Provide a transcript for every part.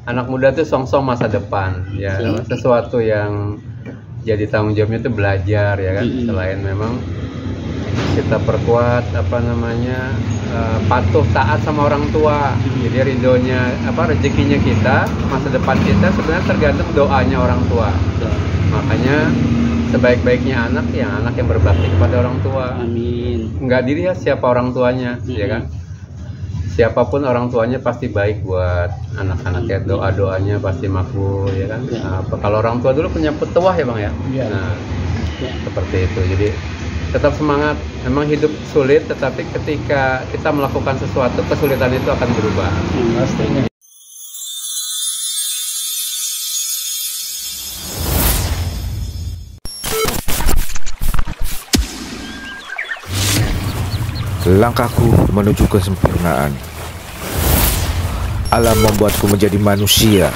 anak muda tuh song-song masa depan ya, sesuatu yang jadi tanggung jawabnya itu belajar ya kan. Selain memang kita perkuat patuh taat sama orang tua, jadi ridhonya rezekinya kita, masa depan kita sebenarnya tergantung doanya orang tua. Makanya sebaik-baiknya anak yang berbakti kepada orang tua. Amin. Nggak dilihat siapa orang tuanya ya kan, siapapun orang tuanya pasti baik buat anak-anaknya, doa-doanya pasti makbul ya kan. Kalau orang tua dulu punya petuah ya bang ya. Nah seperti itu, jadi tetap semangat. Memang hidup sulit, tetapi ketika kita melakukan sesuatu, kesulitan itu akan berubah. Pastinya. Langkahku menuju kesempurnaan. Alam membuatku menjadi manusia.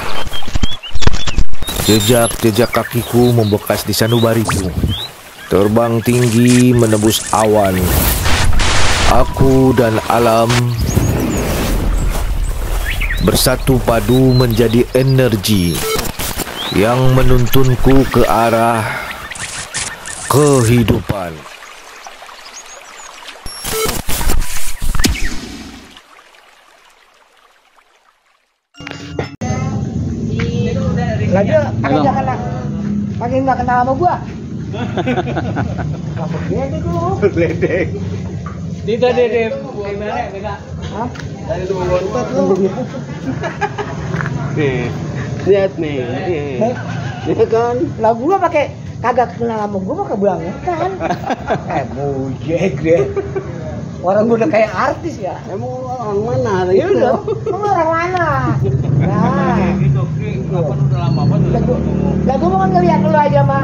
Jejak-jejak kakiku membekas di sanubariku. Terbang tinggi menembus awan. Aku dan alam bersatu padu menjadi energi yang menuntunku ke arah kehidupan. Lagi pakai nggak kenal sama gua. Apa gede gua? Ledek. Tidak dede. Beda. Hah? Dari dua bontot lu. Nih. Lihat nih. Ini kan Lah gua pakai kagak kenal sama gua pakai bulangetan. Bujek deh. Orang gua udah kayak artis ya. emang orang mana? Ya udah. Emang orang mana? Nah. Kapan udah lama banget. Lah gua mau ngeliat dulu aja sama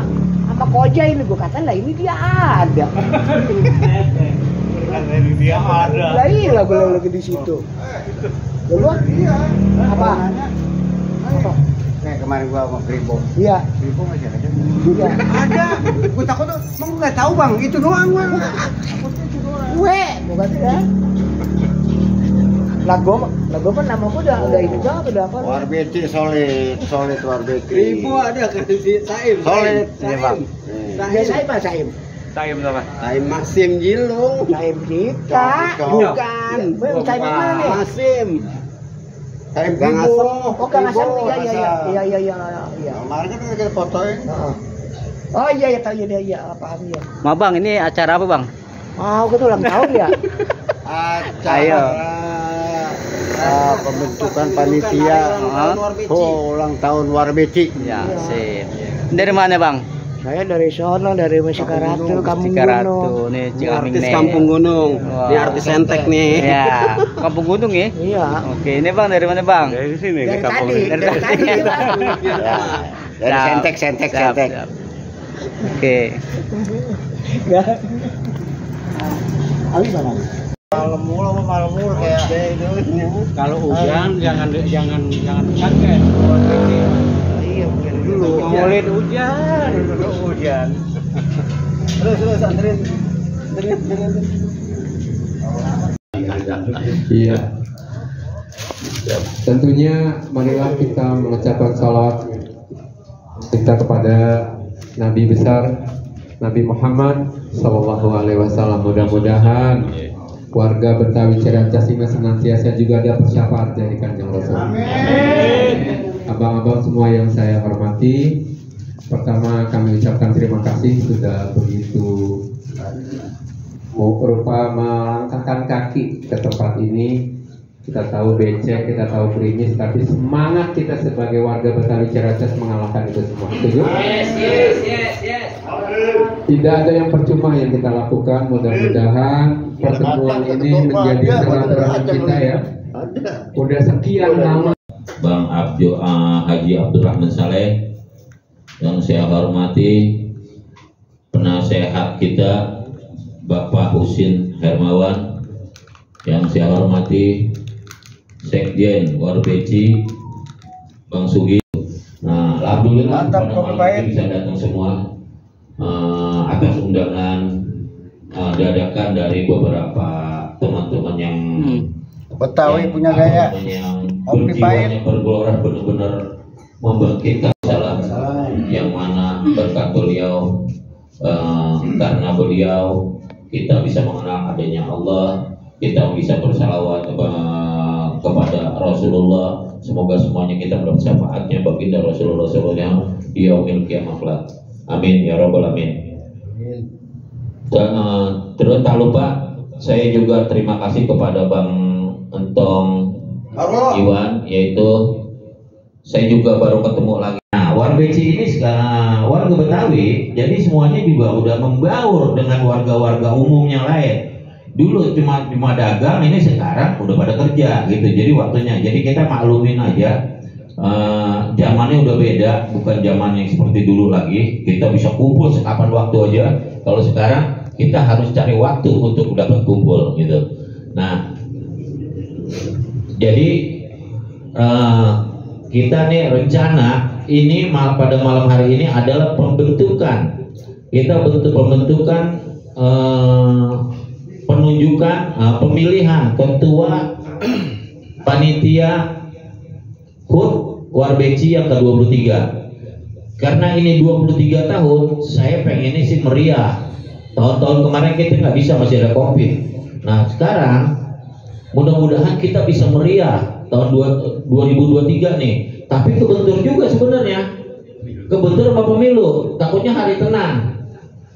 Koja ini, gua kata lah ini dia ada. Dia ada. Lah iya lah gua lagi di situ. Gua apa? Kayak kemarin gua sama Kribo. Iya. Kribo masih ada. Iya. Ada. Gua takut tuh, emang gua nggak tahu bang. Itu doang gua. Bukan ya. Lagu kan nama gua udah ini banget, udah apa? Warbeci solid Warbeci. Kribo ada kan si Saim. Solid, ya bang. Saim apa Saim? Saim apa? Saim Maxim Jilung. Saim kita. Bukan. Saim mana nih? Maxim. Saim Gang Asem. Oh, Gang Asem. Iya. Kemarin kan kita fotoin. Oh iya tahu ya, paham ya. Ma bang, ini acara apa bang? Mau gua tuh ulang tahun ya. Acara pembentukan panitia ulang tahun Warbeci. Ya, sip. Dari mana bang? Saya dari sono, dari Cikaratu, Kampung Cikaratu, nih Cikaming Artis nih. Kampung Gunung. Ini artis Sentek nih. Ya, Kampung Gunung ya? Iya. Oke, ini bang dari mana bang? Dari sini Dari tadi. Dari Sentek. Siap. Oke. Ali mana? Malam mulu kayak Kalau hujan jangan kaget. iya mungkin dulu. Ngolin hujan. Terus anterin. Iya. Tentunya marilah kita mengucapkan salawat kita kepada Nabi besar Nabi Muhammad Sallallahu Alaihi Wasallam. Mudah-mudahan warga Betawi Ciracas ini senantiasa juga dapat syafaat dari Kanjeng Rasul. Abang-abang semua yang saya hormati, pertama kami ucapkan terima kasih sudah begitu berupa melangkahkan kaki ke tempat ini. Kita tahu becek, kita tahu berimis, tapi semangat kita sebagai warga Betawi Ciracas mengalahkan itu semua. Setuju? Yes. Tidak ada yang percuma yang kita lakukan. Mudah-mudahan pertemuan ini menjadi silaturahmi kita ya. Udah sekian lama. Bang Haji Abdurrahman Saleh yang saya hormati, penasehat kita Bapak Husin Hermawan, yang saya hormati Sekjen Warbeci Bang Sugi. Nah, alhamdulillah pada bisa datang semua atas undangan dadakan dari beberapa teman-teman yang Betawi punya gaya. yang Kopi berjiwa pahit. yang bergelora benar-benar membangkitkan salam yang mana berkat beliau, karena beliau kita bisa mengenal adanya Allah, kita bisa bersalawat kepada Rasulullah. Semoga semuanya kita mendapat syafaatnya baginda Rasulullah SAW di yaumil kiamah kelak. Amin ya rabbal alamin. Dan terus tak lupa saya juga terima kasih kepada Bang Entong Iwan, yaitu saya juga baru ketemu lagi. Nah, Warbeci ini sekarang warga Betawi, jadi semuanya juga udah membaur dengan warga-warga umumnya lain. Dulu cuma dagang, ini sekarang udah pada kerja gitu. Jadi waktunya, jadi kita maklumin aja. Zamannya udah beda, bukan zaman yang seperti dulu lagi. Kita bisa kumpul sekapan waktu aja. Kalau sekarang kita harus cari waktu untuk dapat kumpul gitu. Nah, jadi kita nih rencana ini pada malam hari ini adalah pembentukan. Kita pembentukan penunjukan pemilihan ketua panitia HUT Warbeci yang ke-23. Karena ini 23 tahun, saya pengennya sih meriah. Tahun-tahun kemarin kita nggak bisa, masih ada COVID. Nah sekarang mudah-mudahan kita bisa meriah tahun 2023 nih. Tapi kebentur juga sebenarnya, kebentur sama pemilu. Takutnya hari tenang.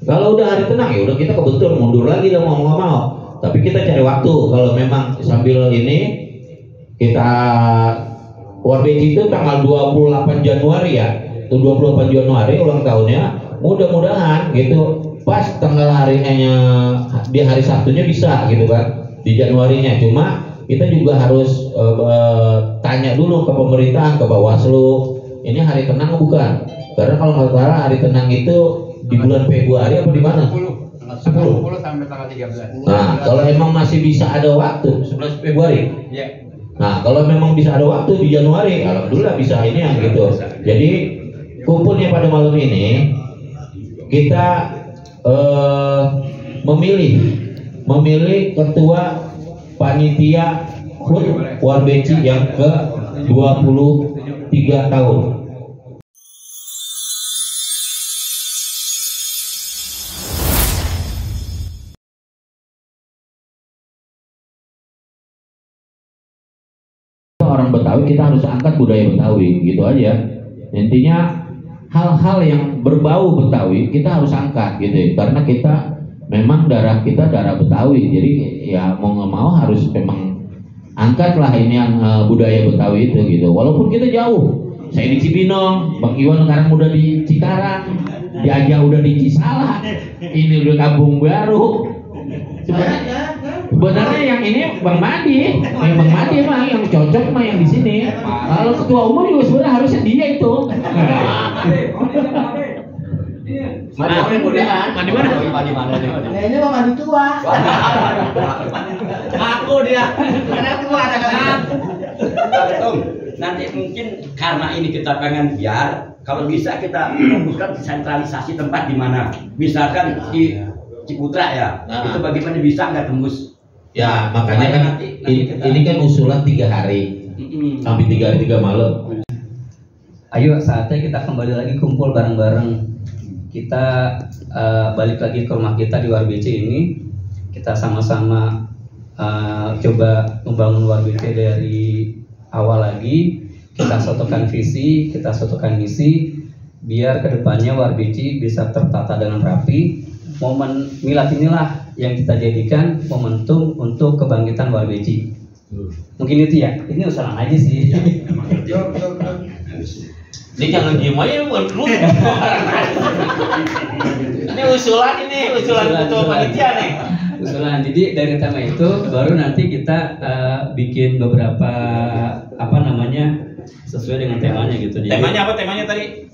Kalau udah hari tenang ya udah kita kebentur, mundur lagi dah mau nggak mau. Tapi kita cari waktu. Kalau memang sambil ini kita Warbeci itu tanggal 28 Januari ya, itu 28 Januari ulang tahunnya. Mudah-mudahan gitu pas tanggal harinya di hari Sabtunya bisa gitu kan di Januarinya. Cuma kita juga harus tanya dulu ke pemerintah, ke Bawaslu, ini hari tenang bukan? Karena kalau nggak salah hari tenang itu di bulan Februari apa di mana? 10 sampai tanggal 13. Nah, kalau emang masih bisa ada waktu 11 Februari. Iya. Nah, kalau memang bisa ada waktu di Januari, alhamdulillah bisa ini yang gitu. Jadi kumpulnya pada malam ini kita memilih ketua panitia HUT Warbeci yang ke-23 tahun. Orang Betawi kita harus angkat budaya Betawi, gitu aja. Intinya hal-hal yang berbau Betawi kita harus angkat gitu, karena kita memang darah kita darah Betawi, jadi ya mau nggak mau harus memang angkatlah ini yang budaya Betawi itu gitu. Walaupun kita jauh, saya di Cibinong, Bang Iwan sekarang udah di Cikarang, Jaja udah di Cisalah, ini udah Kampung Baru. Sebenarnya yang ini Bang Madi mah yang cocok mah yang di sini. Kalau ketua umum juga sebenarnya harusnya dia itu. Madi mana nih? Ini mah mandi tua. Aku dia. Karena tua ada aku. Nanti mungkin karena ini kita pengen biar kalau bisa kita fokuskan sentralisasi tempat di mana. Misalkan di Ciputra ya, itu bagaimana bisa nggak tembus? Ya makanya kan ini kan usulan 3 hari, sampai 3 hari 3 malam. Ayo saatnya kita kembali lagi kumpul bareng-bareng. Kita balik lagi ke rumah kita di Warbeci ini. Kita sama-sama coba membangun Warbeci dari awal lagi. Kita sotokan visi, kita sotokan misi, biar kedepannya Warbeci bisa tertata dengan rapi. Momen milad inilah yang kita jadikan momentum untuk kebangkitan Warbeci. Mungkin itu ya. Ini usulan aja sih. Ini jangan diem aja lu. Ini usulan ketua panitia nih. Usulan. Jadi dari tema itu baru nanti kita bikin beberapa sesuai dengan temanya gitu. Jadi, temanya apa temanya tadi?